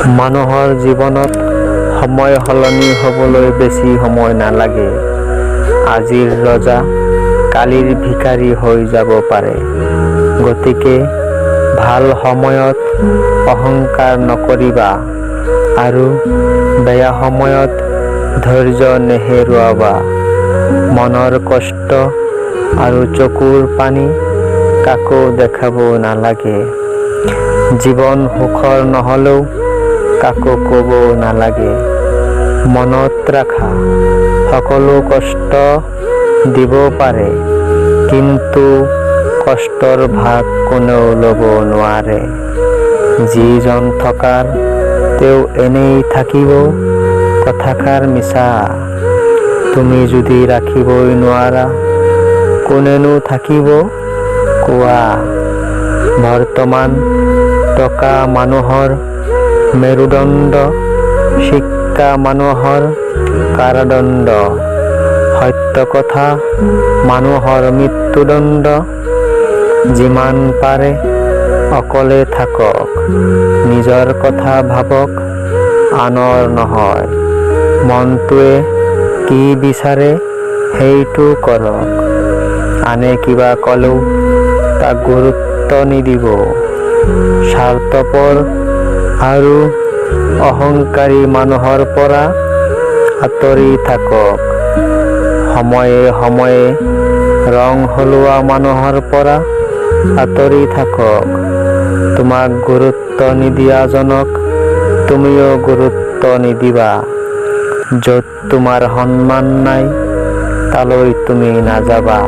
মানুহৰ জীৱনত সময় সলনি হ'বলৈ বেছি সময় নালাগে। আজিৰ ৰজা কালিৰ ভিখাৰী হৈ যাব পাৰে। গতিকে ভাল সময়ত অহংকাৰ নকৰিবা আৰু বেয়া সময়ত ধৈৰ্য নেহেৰুৱাবা। মনৰ কষ্ট আৰু চকুৰ পানী কাকো দেখাব নালাগে। জীৱন সুখৰ নহ'লেও কাকো ক'ব নালাগে। মনত ৰাখা, সকলো কষ্ট দিব পাৰে, কিন্তু কষ্টৰ ভাগ কোনেও ল'ব নোৱাৰে। যিজন থকাৰ তেওঁ এনেই থাকিব, কথাষাৰ মিছা। তুমি যদি ৰাখিবই নোৱাৰা, কোনেনো থাকিব কোৱা? বৰ্তমান টকা মানুহৰ মেৰুদণ্ড, শিক্ষা মানুহৰ কাৰাদণ্ড, সত্য কথা মানুহৰ মৃত্যুদণ্ড। যিমান পাৰে অকলে থাকক, নিজৰ কথা ভাবক, আনৰ নহয়। মনটোৱে কি বিচাৰে সেইটো কৰক, আনে কিবা ক'লেও তাক গুৰুত্ব নিদিব। স্বাৰ্থপৰ আৰু অহংকাৰী মানুহৰ পৰা আঁতৰি থাকক। সময়ে সময়ে ৰং সলোৱা মানুহৰ পৰা আঁতৰি থাকক। তোমাক গুৰুত্ব নিদিয়াজনক তুমিও গুৰুত্ব নিদিবা। য'ত তোমাৰ সন্মান নাই, তালৈ তুমি নাযাবা।